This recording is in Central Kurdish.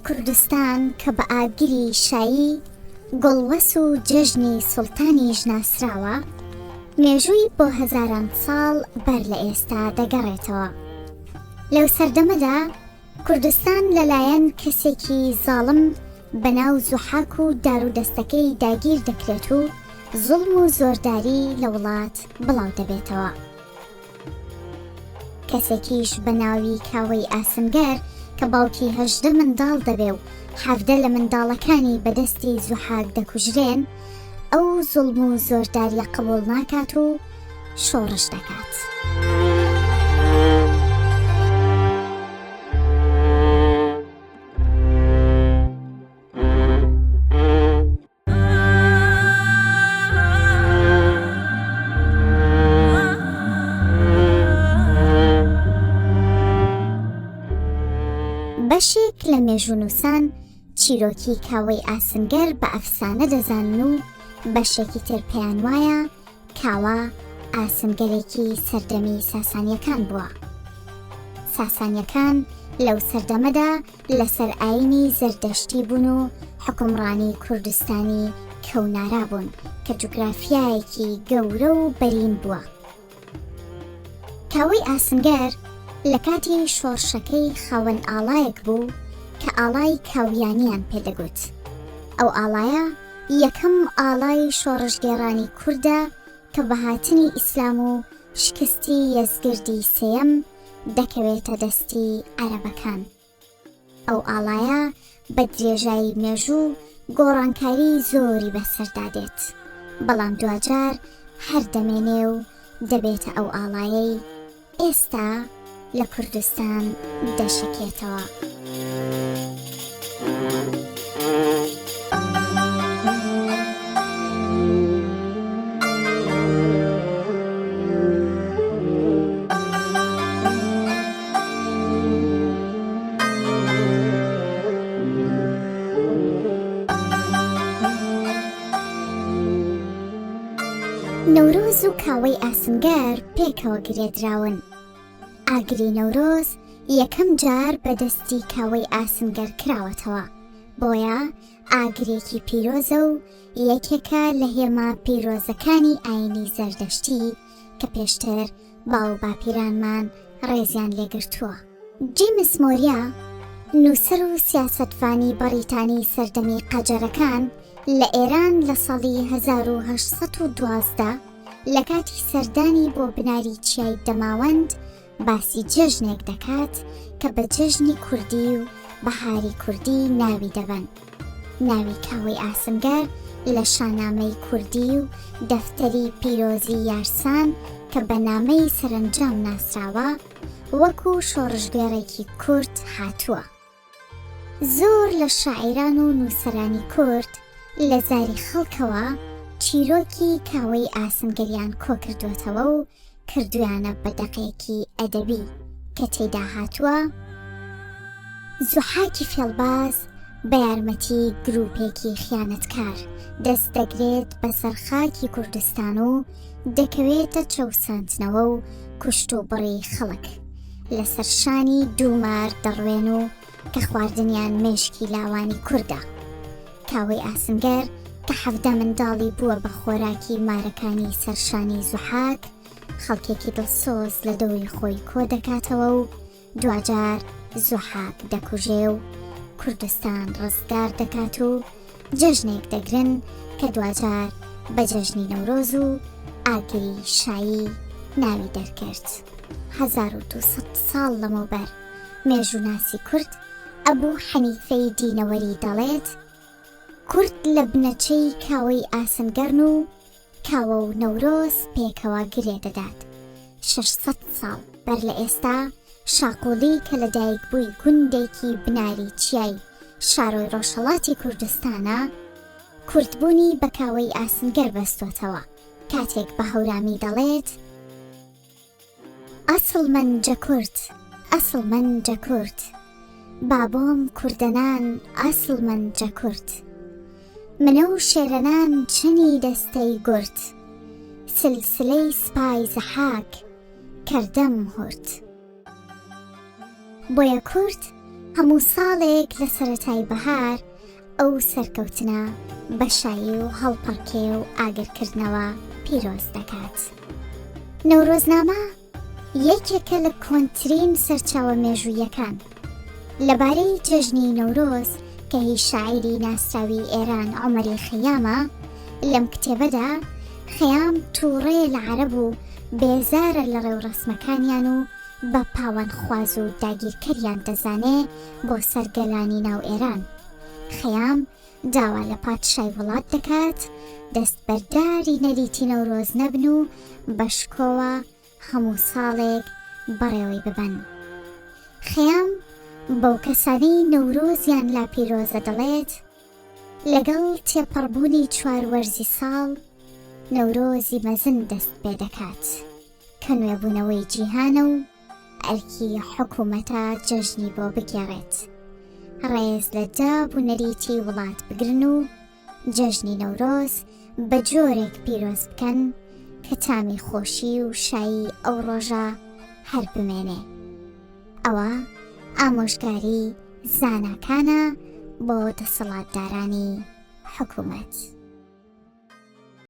کوردستان کە بە ئاگری شایی گوڵوەس و جەژنی سوڵتانیش ناسراوە، مێژووی بۆ هەزاران ساڵ بەر لە ئێستا دەگەڕێتەوە. لەو سەردەمەدا کوردستان لەلایەن کەسێکی زاڵم بەناو زوحاک و دارودەستەکەی داگیر دەکرێت و زوڵم و زۆرداری لە وڵات بڵاو دەبێتەوە. کەسێکیش بە ناوی کاوەی ئاسنگەر کە باوکی 18 منداڵ دەبێ و 17 لە منداڵەکانی بە دەستی زوحاک دەکوژرێن، ئەو زوڵم و زۆرداریە قبوڵ ناکات و شۆڕش دەکات. بەشێک لە مێژوونووسان چیرۆکی کاوەی ئاسنگەر بە ئەفسانە دەزانن و بەشێکی تر پێیان وایە کاوە ئاسنگەرێکی سەردەمی ساسانیەکان بووە. ساسانیەکان لەو سەردەمەدا لەسەر ئایینی زەردەشتی بوون و حوکمڕانی کوردستانی کەونارا بوون کە جوگرافیایەکی گەورە و بەرین بووە. کاوەی ئاسنگەر لە کاتی شۆڕشەکەی خاوەن ئاڵایەک بوو کە ئاڵای کاویانیان پێ دەگوت. ئەو ئاڵایە یەکەم ئاڵای شۆڕشگێڕانی کوردە کە بە هاتنی ئیسلام و شکستی یەزگردی سێیەم دەکەوێتە دەستی عەرەبەکان. ئەو ئاڵایە بە درێژایی مێژوو گۆڕانکاری زۆری بەسەردا دێت، بەڵام دواجار هەر دەمێنێ و دەبێتە ئەو ئاڵایەی ئێستا لە کوردستان دەشەکێتەوە. نەورۆز و کاوەی ئاسنگەر پێکەوە گرێدراون. ئاگری نەورۆز یەکەم جار بە دەستی کاوەی ئاسنگەر کراوەتەوە، بۆیە ئاگرێکی پیرۆزە و یەکێکە لە هێما پیرۆزەکانی ئایینی زەردەشتی کە پێشتر باووباپیرانمان ڕێزیان لێگرتووە. جیمس مۆریا، نووسەر و سیاسەتڤانی بەڕیتانی سەردەمی قاجارەکان لە ئێران لە ساڵی 1812 لە کاتی سەردانی بۆ بناری چیای دەماوەند باسی جێژنێک دەکات کە بە جێژنی کوردی و بەهاری کوردی ناوی دەبەن. ناوی کاوەی ئاسنگەر لە شانامەی کوردی و دەفتەری پیرۆزی یارسان کە بە نامەی سەرەنجام ناسراوە، وەکوو شۆڕشگێڕێکی کورد هاتووە. زۆر لە شاعیران و نووسەرانی کورد لە زاری خەڵکەوە چیرۆکی کاوەی ئاسنگەریان کۆکردووەتەوە و کردوویانە بە دەقێکی ئەدەبی کە تێیدا هاتووە، زوحاکی فێڵباز بە یارمەتی گرووپێکی خیانەتکار دەست دەگرێت بەسەر خاکی کوردستان و دەکەوێتە چەوساندنەوە و کوشتوبڕی خەڵک. لەسەر شانی دوو مار دەڕوێن و کە خواردنیان مێشکی لاوانی کوردە. کاوەی ئاسنگەر کە 17 منداڵی بووە بە خۆراکی مارەکانی سەر شانی زوحاک، خەڵکێکی دڵسۆز لە دەوری خۆی کۆ دەکاتەوە و دواجار زوحاک دەکوژێ و کوردستان ڕزگار دەکات و جەژنێک دەگرن کە دواجار بە جەژنی نەورۆز و ئاگری شایی ناوی دەرکرد. 1200 ساڵ لەمەوبەر مێژووناسی کورد ئەبوو حەنیفەی دینەوەری دەڵێت، کورد لە بنەچەی کاوەی ئاسنگەرن و کاوە و نەورۆز پێکەوە گرێ دەدات. 600 ساڵ بەر لە ئێستا شاقوڵی کە لە دایکبووی گوندێکی بناری چیای شارۆی ڕۆژهەڵاتی کوردستانە، کوردبوونی بە کاوەی ئاسنگەر بەستۆتەوە، کاتێک بە هەورامی دەڵێت، ئەسڵ من جە کورد، ئەسڵ من جە کورد، بابۆم کوردەنان ئەسڵ من جە کورد، منە و شێرەنان چەنی دەستەی گورد، سلسلەی سپای زەحاک کەردەم هورد. بۆیە کورد. هەموو ساڵێک لە سەرەتای بەهار ئەو سەرکەوتنە بە شایی و هەڵپەڕکێ و ئاگرکردنەوە پیرۆز دەکات. نەورۆزنامە یەکێکە لە کۆنترین سەرچاوە مێژوویەکان لەبارەی جەژنی نەورۆز کە هی شاعیری ناسراوی ئێران عومەری خەیامە، لەم کتێبەدا خەیام تووڕەیە لە عەرەب و بێزارە لە ڕێوڕەسمەکانیان و بە پاوانخواز و داگیرکەریان دەزانێ بۆ سەر گەلانی ناو ئێران. خەیام داوا لە پادشای وڵات دەکات دەستبەرداری نەریتی نەورۆز نەبن و بە شکۆوە هەموو ساڵێک بەڕێوەی ببەن. خەیام بەو کەسانەی نەورۆزیان لا پیرۆزە دەڵێت، لەگەڵ تێپەڕبوونی چوار وەرزی ساڵ، نەورۆزی مەزن دەست پێ دەکات کە نوێبوونەوەی جیهانە و ئەرکی حکوومەتە جەژنی بۆ بگێڕێت. ڕێز لە داب و نەریتی وڵات بگرن و جەژنی نەورۆز بە جۆرێک پیرۆز بکەن کە تامی خۆشی و شایی ئەو ڕۆژە هەر بمێنێ. ئەوە ئامۆژگاری زاناکانە بۆ دەسەڵاتدارانی حکوومەت.